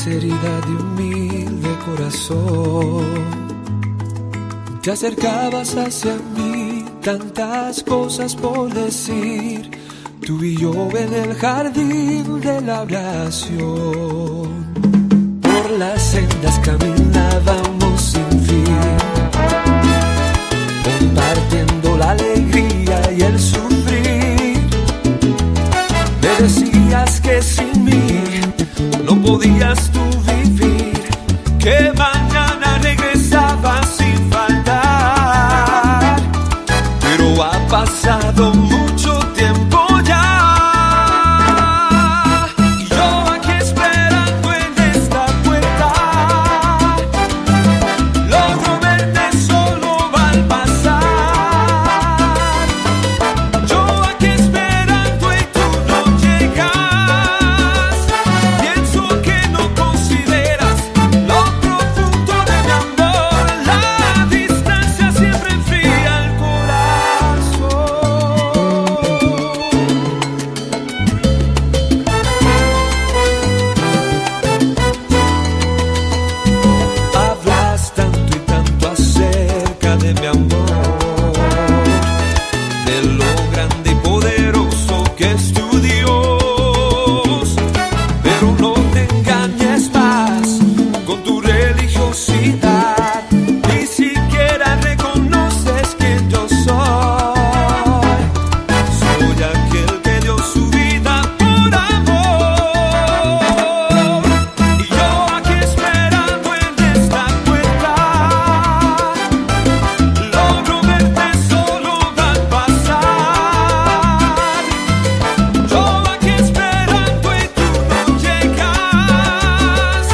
Sinceridad de humilde corazón. Te acercabas hacia mí, tantas cosas por decir. Tú y yo en el jardín de la oración. Por las sendas caminábamos sin fin, compartiendo la alegría y el sufrir. Me decías que sin mí no podías tú vivir, que mañana regresabas sin faltar. Pero ha pasado mucho tiempo ya. Y yo aquí esperando en esta puerta, logro verte solo al pasar. Yo aquí esperando y tú no llegas. Pienso que no consideras lo profundo de mi amor. La distancia siempre enfría el corazón. Hablas tanto y tanto acerca de mi amor, de lo grande y poderoso que es tu Dios. Pero no te engañes más con tu religiosidad, ni siquiera reconoces quién yo soy. Soy aquel que dio su vida por amor. Y yo aquí esperando en esta puerta, logro verte solo al pasar. Yo aquí esperando y tú no llegas.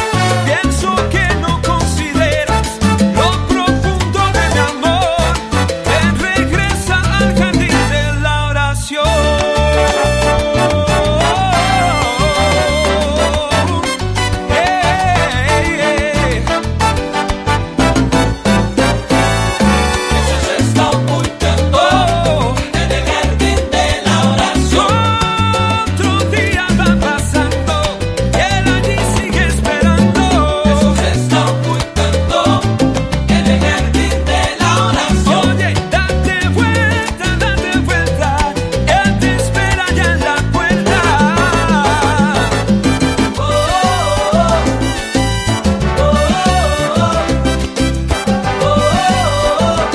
Pienso que no consideras lo profundo de mi amor. Ven, regresa al jardín de la oración. Hey, hey. Jesús está ocultando Oh, en el jardín de la oración. otro día va pasando y él allí sigue esperando. Jesús está ocultando en el jardín de la oración. Oye, date vuelta, date vuelta, él te espera ya en la puerta. Oh, oh, oh, oh, oh.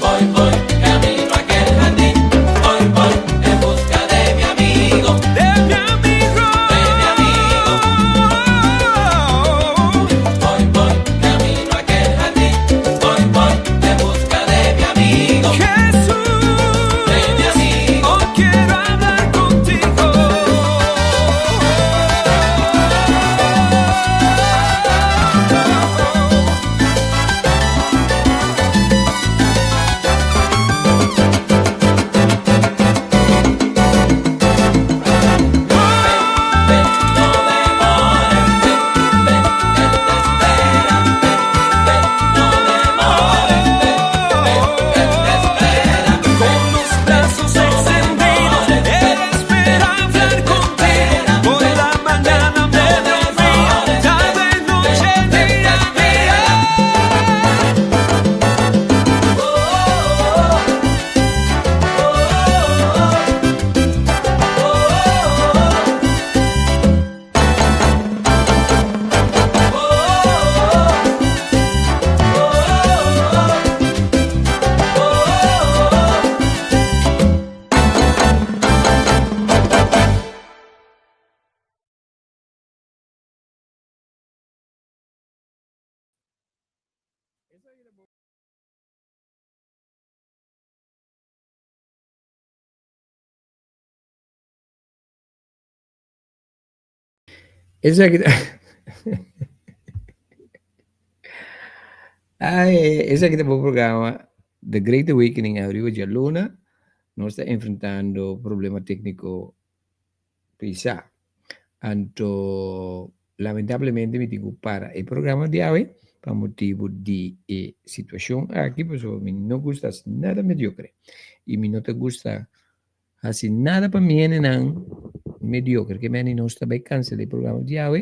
Voy, voy, camino a aquel jardín. Voy, voy, en busca de mi amigo, De mi amigo. de mi amigo. Voy, voy, camino a aquel jardín. Voy, voy, en busca de mi amigo, Jesús, de mi amigo. hoy quiero hablar contigo. Ven, no demores, ven, ven, él te espera. Ven, ven, no demores, ven, ven, él te espera. Con los brazos extendidos, él espera hablar contigo. Por la mañana, mediodía, tarde, noche, día a día. Esaki ta Ai, esaki ta bo programa The Great Awakening ariba djaluna. Nos ta enfrentando problema técnico pisá. Anto lamentablemente mi tin ku para e programa di awe pa motibu di e situashon aki, pasobra mi no gusta hasi nada mediocre i mi no ta gusta hasi nada pa mi hendenan. mediocre. Ke meni nos ta bai cancela e programa di awe.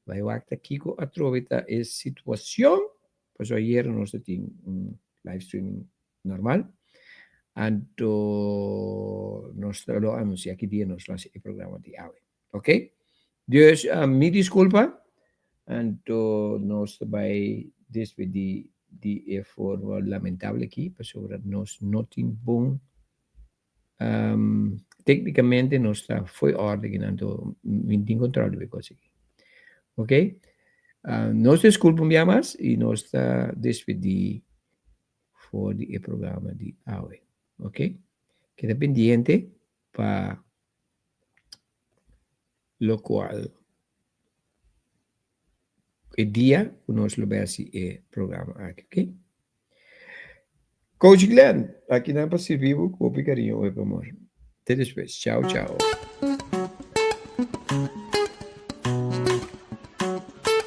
Bai wak ta kiko atrobe ta e situacion. Paso ayer nos ta tin un live streaming normal. Anto nos ta lo anuncia ki dia nos lo haci e programa di awe. Ok? Dus uh, mi disculpa. Anto nos ta bai despedi di e forma lamentable aki, pasobra nos no tin bon um, técnicamente nos ta foi orde aki, anto mi tin control di e cos aki. Ok? Uh, nos disculpa un bia mas y nos ta despedi for di e programa di awe. Ok? Keda pendiente pa locual e dia ku nos lo bai hasi e programa aki, ok? Coach Glenn, aki nan pa sirbi bo ku hopi kariño hopi amor. Te despues. Chao, chao.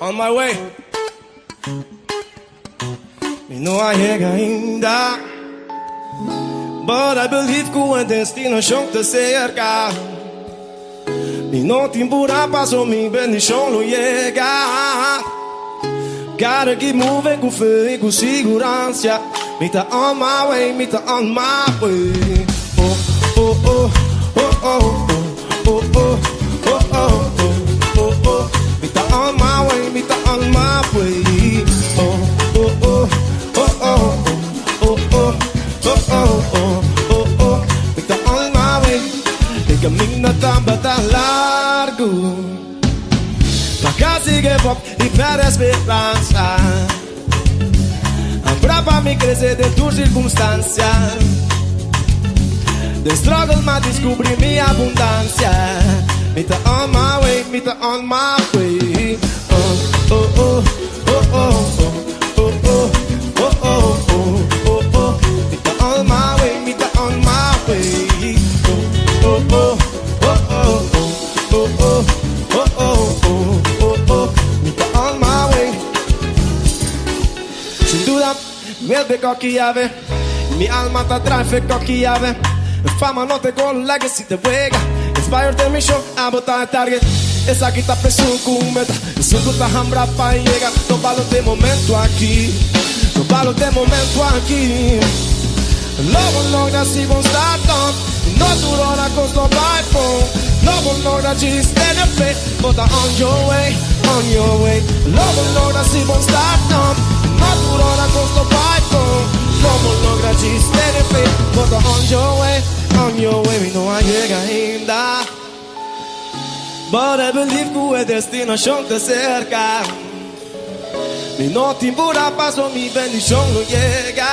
On my way. Mi no a yega ainda. But I believe ku e destinashon ta serka. Mi no tin pura paso mi bendishon lo yega. Gotta keep moving ku fe i ku siguransia. Mi ta on my way, mi ta on my way. Oh, oh, oh, oh, oh, oh, oh, oh, oh, oh, oh, oh. Mi ta on my way, mi ta on my way. Oh, oh, oh, oh, oh, oh, oh, oh, oh, oh, oh, oh. Mi ta on my way. E kaminda tabata largu. Pa kasi give up i pèrdè speransa. Abra pa mi krese den tur sirkunstansia. Den struggle m'a diskubrí mi abundansia. Mi ta on my way, mi ta on my way. Oh, oh, oh, oh, oh, oh, oh, oh, oh, oh, oh, oh. Mi ta on my way, mi ta on my way. Oh, oh, oh, oh, oh, oh, oh, oh, oh, oh, oh, oh. Mi ta on my way. Sin duda, mi koki ave. Mi alma ta drive koki ave. Fama no te gol, legacy te wega. Inspired den mi show, abo ta target. Esaki ta presu ku meta. Esun ku ta hambra pa yega. No balo te momento aki. No balo te momento aki. Lo bo logra si bo start up. No tur ora kos lo bai bon. Lo bo logra djis tene fe. Bo ta on your way, on your way. Lo bo logra si bo start up. No tur ora kos lo bai bon. Lo bo logra djis tene fe. Bo ta on your way, on your way. Mi no a yega ainda. But I believe ku e destinashon ta serka. Mi no tin pura paso mi bendishon lo yega.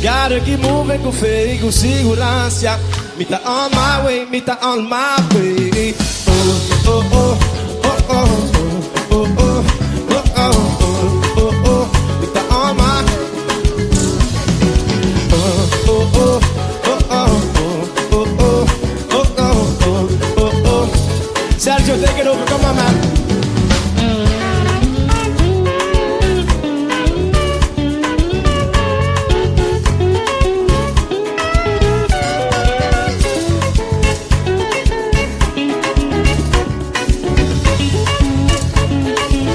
Gotta keep moving ku fe i ku siguransia. Mi ta on my way, mi ta on my way. Oh, oh, oh, oh, oh, oh, oh, oh, oh, oh, oh, oh. Mi ta on my Oh, oh, oh, oh, oh, oh, oh, oh, oh, oh, oh, oh. Sergio, take it over. Come on, man.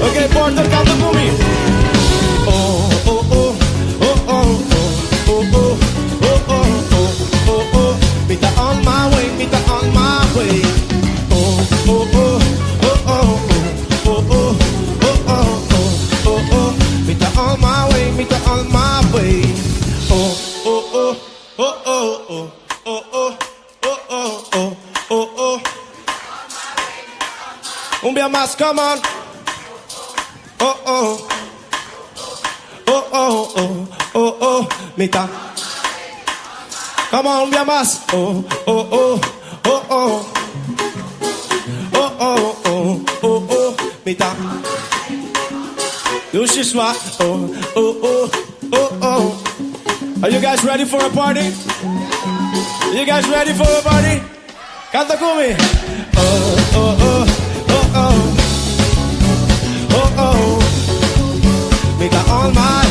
Okay, Porter, kanta ku mi. Oh, oh, oh, oh, oh, oh, oh, oh, oh, oh, oh, oh. Mi ta on my way, mi ta on my way. Oh, oh, oh, oh, oh, oh, oh, oh, oh, oh, oh, oh. Mi ta on my way, mi ta on my way. Oh, oh, oh, oh, oh, oh, oh, oh, oh, oh, oh, oh, oh. Un bia mas, come on. Oh, oh. Oh, oh, oh, oh, oh. Mi ta. Come on, un bia mas. Oh, oh, oh, oh, oh. Oh, oh, oh, oh, oh. Mi ta. Dushi swa. Oh, oh, oh, oh, oh. Are you guys ready for a party? You guys ready for a party? Kanta ku mi. Oh, oh, oh, oh, oh. Oh, oh. Mi ta on my.